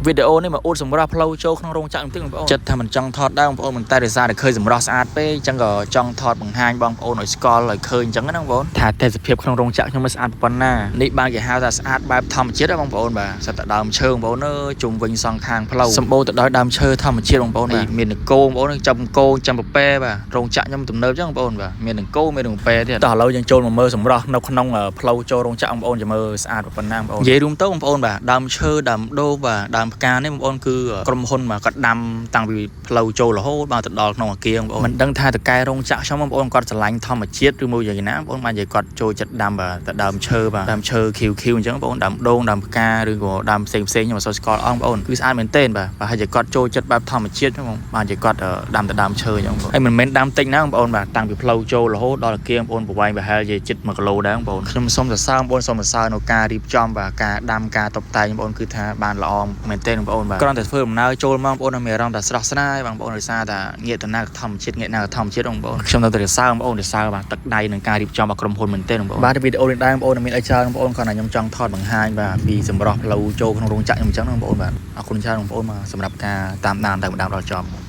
វីដេអូនេះមកអួតសម្រាប់ផ្លូវចូលក្នុងរោងចក្របន្តិចបងប្អូនចិត្តថាមិនចង់ថតដែរបងប្អូនមិនតែដោយសារតែឃើញសម្រស់ស្អាតពេកអញ្ចឹងក៏ចង់ថតបង្ហាញបងប្អូនឲ្យស្គាល់ឲ្យឃើញអញ្ចឹងណាបងប្អូនថាទេសភាពក្នុងរោងចក្រខ្ញុំមិនស្អាតប៉ុណ្ណានេះបានគេហៅថាស្អាតបែបធម្មជាតិណាបងប្អូនបាទសិតតែដើមឈើបងប្អូនអើយជុំវិញសងខាងផ្លូវសម្បូរទៅដោយដើមឈើធម្មជាតិបងប្អូនបាទមាននគោបងប្អូនចំគោចំពពែបាទរោងចក្រខ្ញុំទំនើបអញ្ចឹងបងប្អូនបាទមាននគោមាននពែទៀតតោះឥឡូវយើងចូលមកមើលសម្រស់នៅក្នុងផ្លូវចូលរោងចក្របងប្អូនចាំមើលស្អាតប៉ុណ្ណាបងប្អូននិយាយរួមទៅបងប្អូនបាទដើមឈើដើមដូងបាទដើមផ្កានេះបងប្អូនគឺក្រុមហ៊ុនបាទគាត់ដាំតាំងពីផ្លូវចូលរហូតបាទទៅដល់ក្នុងអគារបងប្អូនមិនដឹងថាតកែរោងចក្រខ្ញុំបងប្អូនគាត់ស្រឡាញ់ធម្មជាតិឬមួយយ៉ាងណាបងប្អូនបាននិយាយគាត់ចូលចិត្តដាំបាទតែដើមឈើបាទដើមឈើខៀវខៀវអញ្ចឹងបងប្អូនដើមដូងដើមផ្កាឬក៏ដើមផ្សេងផ្សេងខ្ញុំអត់សូវស្គាល់អស់បងប្អូនគឺស្អាតមែនទែនបាទប្រហែលជាគាត់ចូលចិត្តបែបធម្មជាតិហ្នឹងបងបានជាគាត់ដាំតែដើមឈើអញ្ចឹងបងប្អូនហើយមិនមែនដាំតិចណាបងប្អូនបាទតាំងពីផ្លូវចូលរហូតដល់អគារបងប្អូនប្រវែងប្រហែលជាជិត1គីឡូដែរបងប្អូនខ្ញុំសូមសរសើរបងប្អូនសូមសរសើរនៅការរៀបចំបាទការដាំការតុបតែងបងប្អូនគឺថាបានល្អមែនទែនបងប្អូនបាទគ្រាន់តែធ្វើដំណើរចូលមកបងប្អូនមានអារម្មណ៍ថាស្រស់ស្រាយបងប្អូនដោយសារតែងាកទៅណាក៏ធម្មជាតិងាកណាក៏ធម្មជាតិបងប្អូនខ្ញុំនៅតែសរសើរបងប្អូនសរសើរបាទទឹកដៃនឹងការរៀបចំរបស់ក្រុមហ៊ុនមែនទែនបងប្អូនបាទវីដេអូនេះដែរបងប្អូនមានអីច្រើនបងប្អូនគ្រាន់តែខ្ញុំចង់ថតបង្ហាញបាទពីសម្រស់ផ្លូវចូលក្នុងរោងចក្រខ្ញុំអញ្ចឹងបងប្អូនបាទអរគុណច្រើនបងប្អូនបាទសម្រាប់ការតាមដានតែម្ដងដល់ចប់។